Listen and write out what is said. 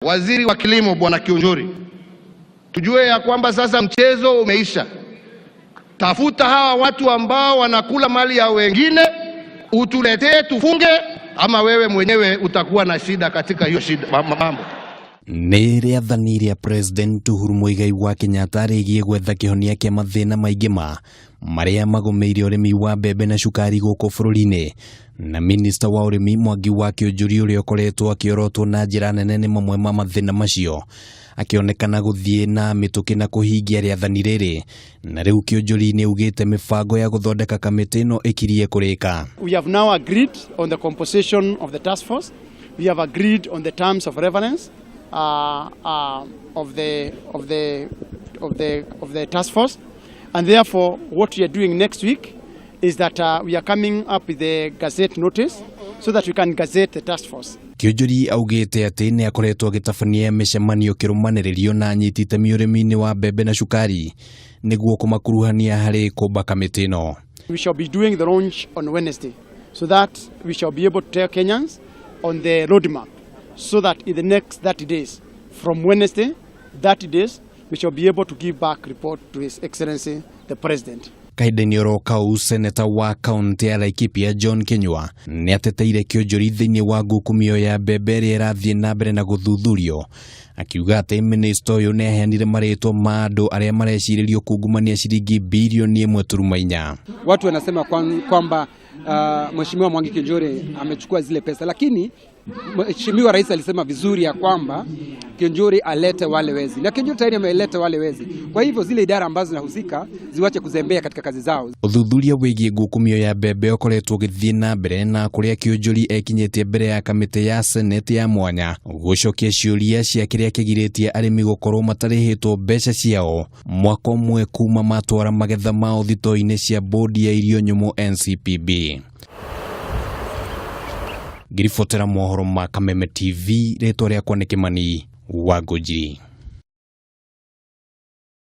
Waziri wa Kilimo Bwana Kiunjuri, tujue ya kwamba sasa mchezo umeisha. Tafuta hawa watu ambao wanakula mali ya wengine, utuletee tufunge, ama wewe mwenyewe utakuwa na shida katika hiyo shida mambo. Nĩ rĩathani rĩa President Uhuru Muigai wa Kenyatta rĩgiĩ gwetha kĩhonia kĩa mathĩna maingĩ ma marĩa magũmĩire ũrĩmi wa mbembe na cukari gũkũ bũrũri-inĩ, na minista wa ũrĩmi Mwangi wa Kĩũnjũri ũrĩa ũkoretwo akĩorotwo na njĩra nene nĩ mamwe ma mathĩna macio, akĩonekana gũthiĩ na mĩtũkĩ na kũhingia rĩathani rĩrĩ, na rĩu Kĩũnjũri nĩ augĩte mĩbango ya gũthondeka kamĩtĩ ĩno ĩkirie kũrĩka. We have now agreed on the composition of the task force. We have agreed on the terms of reference of the task force, and therefore what we are doing next week is that we are coming up with a gazette notice so that we can gazette the task force. Kĩũnjũri augĩte atĩ nĩ akoretwo agĩtabania mĩcemanio kĩrũmanĩrĩrio na anyiti itemi ũrĩmi-inĩ wa mbembe na cukari nĩguo kũmakuruhania harĩ kũmba kamĩtĩ ĩno. We shall be doing the launch on Wednesday so that we shall be able to tell Kenyans on the roadmap, so that in the next 30 days, from Wednesday, 30 days, we shall be able to give back report to His Excellency the President. Kahinda-inĩ oro kau, seneta wa kaunti ya Laikipia John Kinyua nĩ ateteire Kĩũnjũri thĩinĩ wa ngukumio ya mbembe ĩrĩa ĩrathiĩ na mbere na gũthuthurio, akiuga atĩ minista ũyũ nĩ aheanire marĩtwa ma andũ arĩa marecirĩrio kungumania ciringi bilioni 1.4. Watu wanasema kwamba Mheshimiwa Mwangi Kiunjuri amechukua zile pesa, lakini Mheshimiwa Rais alisema vizuri ya kwamba Kiunjuri alete wale wezi, na Kiunjuri tayari ameleta wale wezi. Kwa hivyo zile idara ambazo zinahusika ziwache kuzembea katika kazi zao. Ũthuthuria wĩgiĩ ngukumio ya mbembe ũkoretwo ũgĩthiĩ na mbere, na kũrĩa Kĩũnjũri ekinyĩtie mbere ya kamĩtĩ ya Seneti ya mwanya gũcokia ciũria cia kĩrĩa kĩgirĩtie arĩmi gũkorwo matarĩhĩtwo mbeca ciao mwaka ũmwe kuma matwara magetha mao thitoo-inĩ cia bodi ya irio nyũmũ NCPB. Ngiribotera mohoro ma Kameme TV, rĩtwa rĩakwa nĩ Kĩmani wa Ngũnjiri.